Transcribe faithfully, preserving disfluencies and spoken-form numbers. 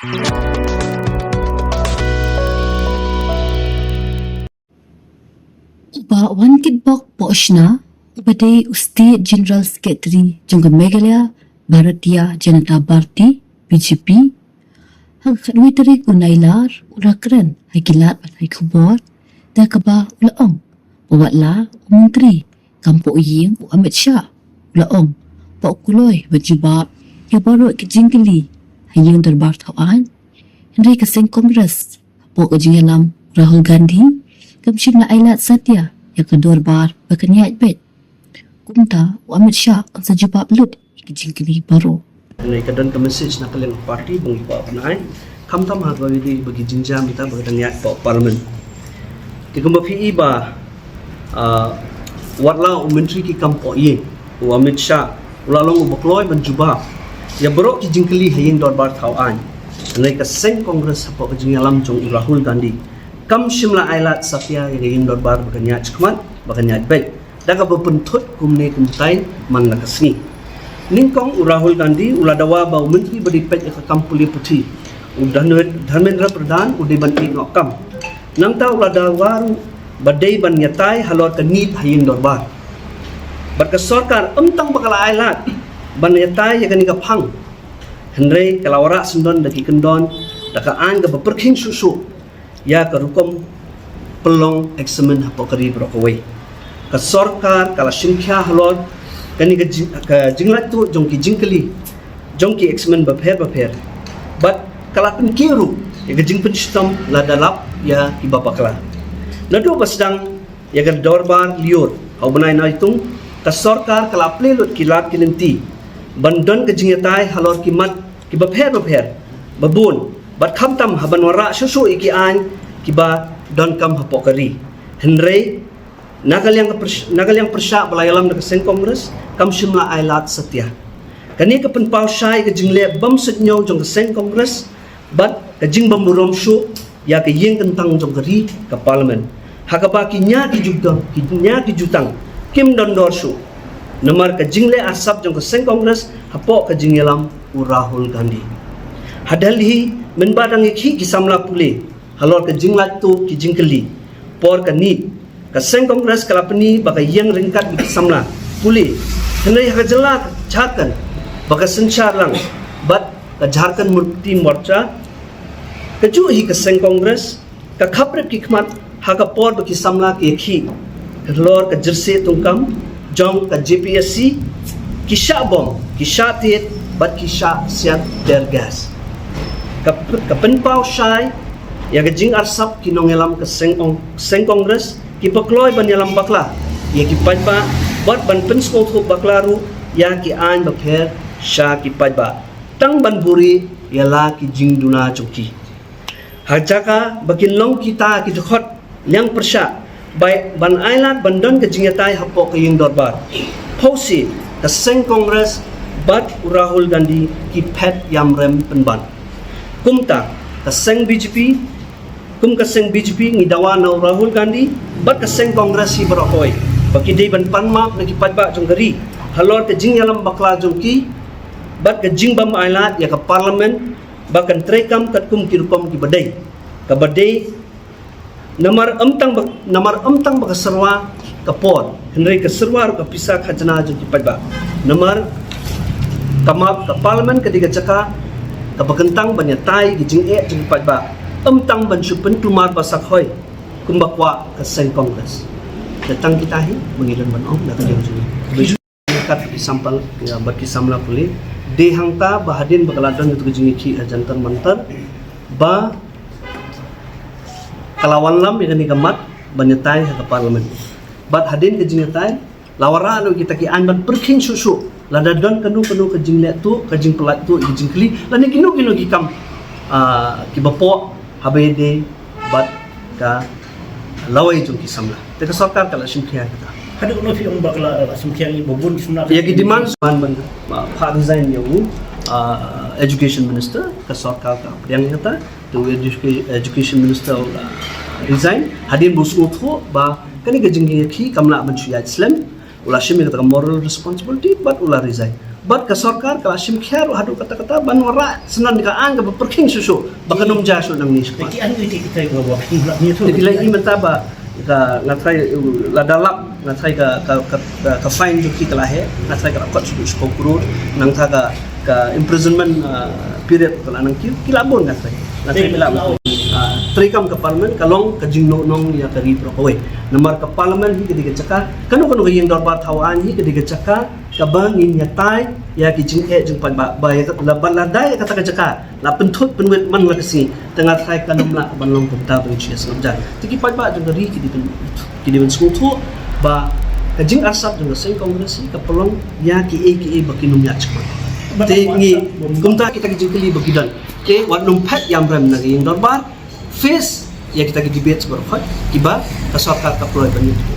U Bah Wankitbok Pohshna, uba dei u State General Secretary jong ka Meghalaya Bharatiya Janata Party, B J P, ha ka khatwei tarik u Nailar u la kren ha ki lad pathai khubor da kaba u la ong ba wat la u Myntri kam poh ïing u Amit Shah u la ong ba u kloi ban jubab ïa baroh ki jingkylli ha ïing dorbar thaw aiñ. Hynrei ka seng Congress hapoh ka jingïalam Rahul Gandhi kam shym la ai lad satia ïa ka dorbar ba kan ïaid beit. Kumta u Amit Shah un sa jubab lut ïa ki jingkylli baroh. Hynrei ka don ka message na ka liang party ba ngi kwah ban ai, khamtam ha kaba ïadei bad ki jingjia mynta ba ka dang ïaid hapoh Parliament. Te kumba phi i ba, ah, wat la u Myntri ki kam poh ïing u Amit Shah u la long uba kloi ban jubab ïa baroh ki jingkylli ha ïing dorbar thaw aiñ, hynrei ka seng Congress hapoh ka jingïalam jong u Rahul Gandhi kam shym la ai lad satia ïa ka ïing dorbar ba kan ïaid shakhmat, ba kan ïaid beit, da kaba pynthut kumne kumtai man la ka sngi. Nyngkong u Rahul Gandhi u la dawa ba u Myntri ba dei peit ïa ka kam pule puthi u Dharme-, Dharmendra Pradhan u dei ban ïeh noh kam. Nangta u la dawa ruh ba dei ban ïatai halor ka NEET ha ïing dorbar. Bad ka sorkar ym tang ba ka la ai lad ban ïatai ïa kane ka phang, hynrei ka la wanrah syndon da ki kyndon, da ka aiñ kaba pyrkhing shuh shuh ïa ka rukom pynlong eksamin hapoh ka ri baroh kawei. Ka sorkar ka la shim khia halor kane ka jing-, ka jinglait tuh jong ki jingkylli jong ki eksamin bapher bapher. Bad ka la pynkiew ruh ïa ka jingpynshitom lada lap ïa kiba bakla. Naduh ba sdang ïa ka dorbar lyiur ha u bnai Naitung, ka sorkar ka la plie lut ki lad ki lynti ban don ka jingïatai halor ki mat kiba pher bapher babun, bad khamtam ha ban wanrah shuh shuh ïa ki aiñ kiba donkam hapoh ka ri. Hynrei na ka liang ka pyrsh-, na ka liang pyrshah ba la ïalam da ka seng Congress kam shym la ai lad satia. Kane ka pynpaw shai ka jingleh bym suidñiew jong ka seng Congress bad ka jingbymburom shuh ïa ka ïing kyntang jong ka ri, ka Parliament, ha kaba ki nia ki jutang, ki nia ki jutang kim don dor shuh namar ka jingleh arsap jong ka seng Congress hapoh ka jingïalam u Rahul Gandhi. Ha Delhi mynba dang ïakhih ki samla pule halor ka jinglait tuh ki jingkylli por ka NEET, ka seng Congress ka la pyni ba ka ïeng ryngkat bad ki samla pule, hynrei ha ka jylla ka Jharkhand ba ka synshar lang bad ka Jharkhand Mukti Morcha, kajuh hi ka seng Congress ka khapbrip ki khmat ha ka por ba ki samla ki ïakhih halor ka jyrsieh tyngkam jong ka J P S C, ki shah bom, ki shah tied bad ki shah siat tear gas. Ka p-, ka pynpaw shai ïa ka jingarsap ki nongïalam ka seng ong-, seng Congress kiba kloi ban ïalam bakla ïa ki paidbah bad ban pynsngewthuh bakla ruh ïa ki aiñ bapher sha ki paidbah tang ban buhrieh ïa la ki jingduna jong ki. Ha jaka ba kin long kita ki dkhot liang pyrshah bai ban ailad ban don ka jingïatai hapoh ka ïing dorbar, phewse ka seng Congress bad u Rahul Gandhi ki phet ïamrem pynban. Kumta ka seng B J P, kum ka seng B J P ngi dawa na u Rahul Gandhi bad ka seng Congress hi baroh kawei ba ki dei ban pan map na ki paidbah jong ka ri halor ka jingïalam bakla jong ki bad ka jingbym ailad ïa ka Parliament ba kan treikam katkum ki rukom kiba dei, kaba dei namar ym tang ba, namar ym tang ba ka syrwa ka por, hynrei ka syrwa ruh ka pisa khajna jong ki paidbah. Namar ka map ka Parliament ka dei ka jaka kaba kyntang ban ïatai ki jingeh jong ki paidbah, ym tang ban shu pynkulmar ba sa khoi kumba kwah ka seng Congress. Te tang kita hi ba ngi don ban ong na ka liang jong ngi. Kat ki sampal, ïa, bad ki samla pule. Dei hangta ba hadien ba ka la don ïa ka jingïakhih ha Jantar Mantar ba ka la wanlam ïa kane ka mat ban ïatai ha ka Parliament. Bad hadien ka jingïatai la wanrah noh kita ki aiñ ban pyrkhing shuh shuh lada don kano kano ka jingleh tuh, ka jingpyllait tuh, ka jingkylli lane kino kino ki kam, ah, kiba poh haba ïadei bad ka lawei jong ki samla. Te ka sorkar ka la shim khia kita. Haduh kano phi ong ba ka la, la shim khia ngi ba bun ki samla. Ïa ki demand ban, ban, ah, phah resign ïa u, ah, education minister, ka sorkar ka pdiang ïa kata. Te u educa-, education minister u la resign hadien ba u sngewthuh ba kane ka jingïakhih kam lah ban shu ïaid slem. U la shim ïa kata ka moral responsibility bad u la resign. Bad ka sorkar ka la shim khia ruh haduh katta katta ban wanrah syndon ka aiñ kaba pyrkhing shuh shuh ba kan ym jia shuh nangne shakhmat. Te ki la ïohi mynta ba ka, nga tharai, lada lap, nga tharai ka, ka, ka, ka, ka fine jong ki ka la heh, nga tharai ka la kot shuh shuh klur, nangta ka, ka imprisonment, ah, period ka la nang kiew, ki la bun nga tharai. Nga tharai ki la bun. Ah, treikam ka parliament ka long ka jingnoh nong ïa ka ri baroh kawei. Namar ka parliament hi ka dei ka jaka, kano kano ka ïing dorbar thaw aiñ hi ka dei ka jaka kaba ngin ïatai ïa ki jingeh jingpaidbah, ba ïa ka, la, ba lada ïa kata ka jaka la pynthut pynwit man la ka sngi, te nga tharai kan ym lah ban long kumta ban shu ïasngap jan. Te ki paidbah jong ka ri ki dei ban, ki dei ban sngewthuh ba ka jingarsap jong ka seng Congress hi ka pynlong ïa kiei kiei ba kin ym ïaid shakhmat. Te ngi kumta kita ki jingkylli ba ki don. Te wat nym phet ïamrem na ka ïing dorbar, face ïa kita ki debates baroh kiba ka sorkar ka pynlong ban ïa.